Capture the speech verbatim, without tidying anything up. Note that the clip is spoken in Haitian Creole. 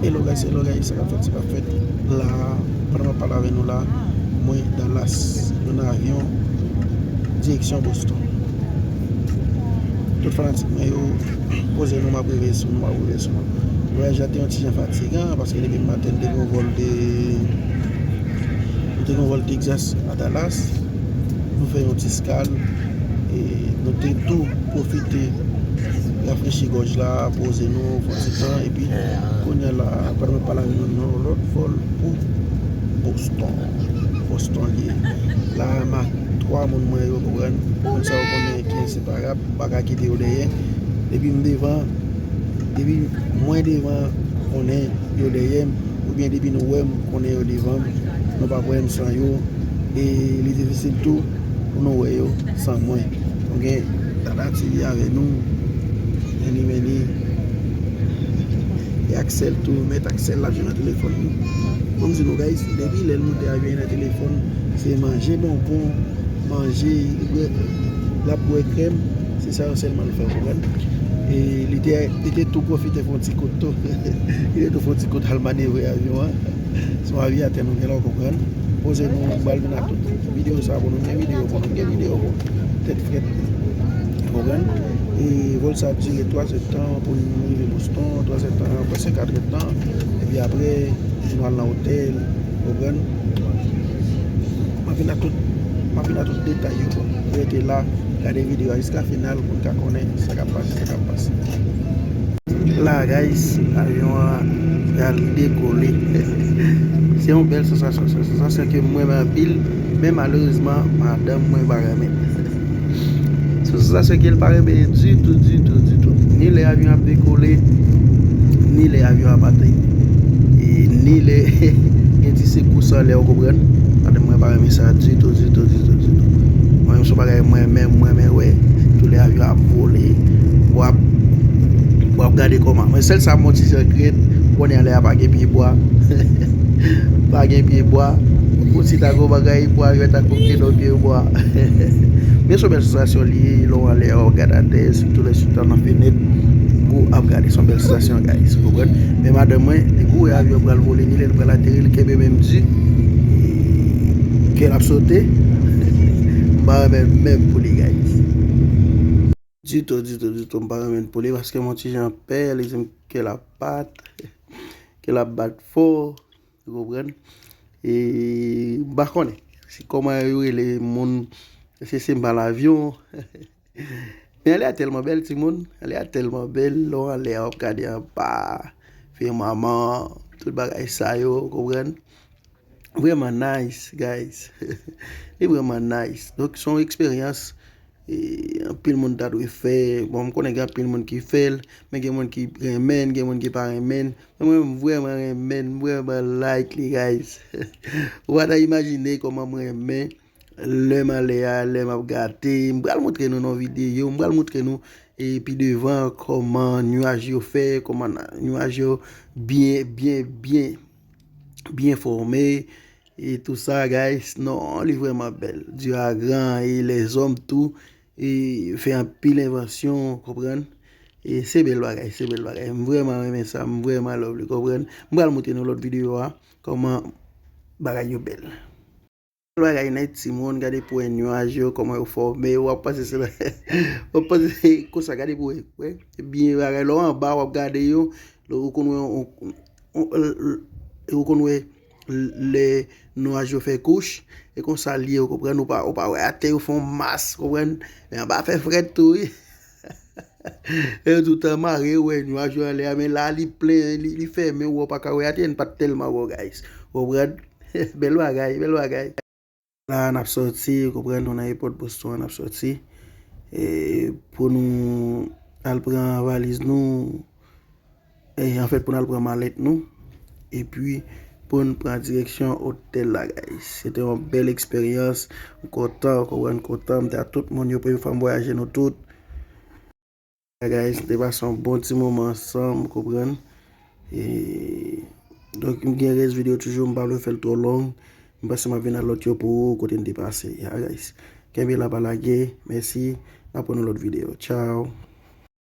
Hello guys, hello guys, sa k ap fèt, sa k ap fèt. La, pandan m ap pale avè nou la, mwen Dallas, yon avyon, direksyon Boston. Tout fanatik mwen yo, poze nou, m ap rive sou nou, m ap rive sou nou. Vwayaj la te yon ti jan fatigan, paske depi maten, te gen yon vòl de, nou te gen yon vòl Texas a Dallas. Nou fè yon ti eskal. E nou te tou pwofite rafrechi gòj la, poze nou, fè yon ti tan. Epi, kounye a la, pandan m ap pale avè nou, nou nan yon lòt vòl pou Boston. Boston li ye. La, m ak twa moun mwen yo, konprann. Moun sa yo konnen ki enseparab, m pa ka kite yo dèyè. Depi m devan, depi mwen devan, konnen yo dèyè m. Oubyen depi nou wè m, konnen yo devan m. Nou p ap wè m san yo. E li difisil tou pou nou wè yo san mwen. Nou gen Tata T V avè nou. Meni, meni. E Axel tou, mèt Axel l ap jwe nan telefòn li. Bon, m di nou, guys, depi lè l moute avyon nan telefòn, se manje bonbon, manje, bwè, l ap bwè krèm, se sa yo sèlman l fè, w konprann? E li te, li te tou pwofite fè yon ti kout tou. Li te tou fè yon ti kout al manevre avyon an. Se yon avyon atè nou gen la, w konprann? Poze nou, m pral vin ak tout videyo sa pou nou. Gen videyo pou nou, gen videyo pou nou. Tèt frèt. Konprann? E vòl sa ap dire twa zè tan pou nou rive Boston, twa zè tan, prèske kat zè tan. Epi apre, nou al nan otèl, konprann? M ap vin ak tout, m ap vin ak tout detay yo pou nou. Rete la, gade videyo a jiska final pou n ka konnen sa k ap pase, sa k ap pase. La, guys, avyon an pral dekole. Se yon bèl sansasyon, se yon sansasyon ke m renmen anpil, men malerezman, madanm mwen pa renmen. Se yon sansasyon ke l pa renmen ditou, ditou, ditou. Ni lè avyon ap dekole, ni lè avyon ap ateri. E ni lè gen ti sekous anlè, w konprann? Madanm mwen pa renmen sa ditou, ditou, ditou, ditou. Mwen menm, se yon bagay mwen menm, mwen menm wè. Tou lè avyon ap vole, w ap, w ap gade kòman. Men sèl sa m yon ti jan krent, kounye a lè a pa gen pye bwa. Pa gen pye bwa. Ou si ta gen yon bagay bwa, yo ta koke nan pye bwa. Men se yon bèl sansasyon li ye, lè w anlè a, w ap gade atè, sitou lè sou tan nan fenèt, ou ap gade, se yon bèl sansasyon, guys. Ou konprann? Men madanm mwen, depi w wè avyon pral vole, ni lè l pral ateri, li kenbe menm di, kè l ap sote. M pa renmen menm pou li, guys. Ditou, ditou, ditou, m pa renmen pou li, paske m yon ti jan pè, li di m kè l ap bat, kè l ap bat fò, ou konprann? E m pa konnen si kòman yo rele moun, èske se mal avyon? Men anlè a tèlman bèl, timoun, anlè a tèlman bèl, lè w anlè a, w ap gade anba, fimaman, tout bagay sa yo, ou konprann? Vrèman nice, guys. Li vrèman nice. Donk, se yon eksperyans, e, anpil moun ta dwe fè. Bon, m konnen gen anpil moun ki fè l, men gen moun ki renmen l, gen moun ki pa renmen l. Men mwen, m vrèman renmen l, m vrèman like li, guys. Ou pa ta imajine kòman m renmen lè m anlè a, lè m ap gade. M pral montre nou nan videyo, m pral montre nou, e, pi devan kòman nyaj yo fè, kòman na-, nyaj yo byen, byen, byen byen fòme, e tou sa, guys. Non, li vrèman bèl. Dye a gran, e lèzòm tou, e fè anpil envansyon, konprann? E se bèl bagay, se bèl bagay. M vrèman renmen sa, m vrèman love li, konprann? M pral montre nou lòt videyo a, kòman bagay yo bèl. Bagay nèt, timoun, gade pou wè nyaj yo, kòman yo fòme, w ap panse se la, w ap panse konsa, gade pou wè, wè, byen bagay, lè w anba, w ap gade yo, lè ou konn wè, ou, ou, ou konn wè lè nyaj yo fè kouch, e konsa l ye, ou konprann, ou pa, ou pa wè atè yo fè yon mas, konprann, men anba fè frèt tou, wi. E yo tout anmare, ou wè nyaj yo anlè a, men la, li plen, li, li fèmen, ou pa ka wè atè, n pa t tèlman wo, guys, ou konprann? Bèl bagay, bèl bagay. La, n ap sòti, ou konprann, nou nan ayewopò Boston an, n ap sòti. E, pou nou al pran valiz nou, e, anfèt, pou n al pran malèt nou, epi pou n pran direksyon otèl la, guys. Se te yon bèl eksperyans, m kontan, ou konprann, m kontan, m di a tout moun yo, premye fwa m vwayaje, nou tout. Guys, nou te pase yon bon ti moman ansanm, ou konprann? E, donk, m gen rès videyo toujou, m pa vle fè l twò long. M panse m ap vin ak lòt yo pou ou, kote n te pase. Ya, guys. Kenbe la, pa lage. Mèsi. N ap wè nan lòt videyo. Tchao.